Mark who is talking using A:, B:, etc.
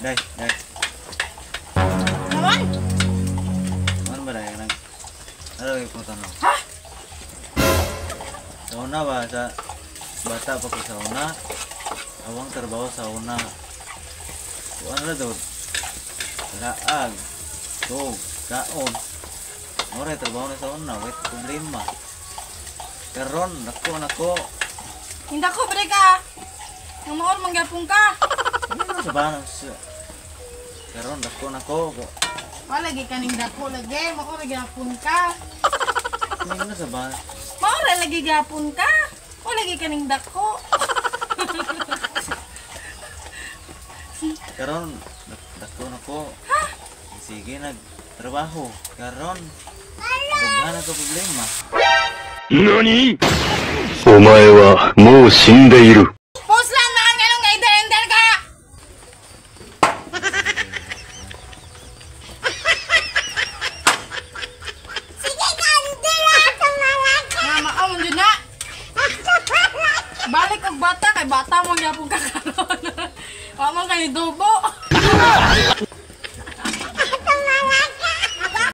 A: Day, day.
B: Naman?
A: Ano ba day nang? Ano yung tanong?
B: Ha?
A: Sa una ba sa bata pa ko sa una. Awang trabaho sa una. Kuan ra daw. Laag. Tug, kaon. Ora trabaho na sa una, wait problema. Karon nako nako.
B: Hindi ko bre ka. Nang maor mangyapon ka.
A: Ano sa ba? Karon dako nako.
B: Wala lagi kaning dako lagi, mao ra gyapon ka.
A: Ano sa ba?
B: Mao ra lagi gyapon ka. Wala lagi kaning dako.
A: Karon dako nako. Sige nagtrabaho. Karon daghan na ko problema.
C: 何お前はもう死んでいる。
B: Post lang na ang ganong nga ender ka.
D: Sige, kandila sa mga
B: Nga mao man jud na. Balik og bata kay bata mo gyapon ka karon. Wa man kay dubo.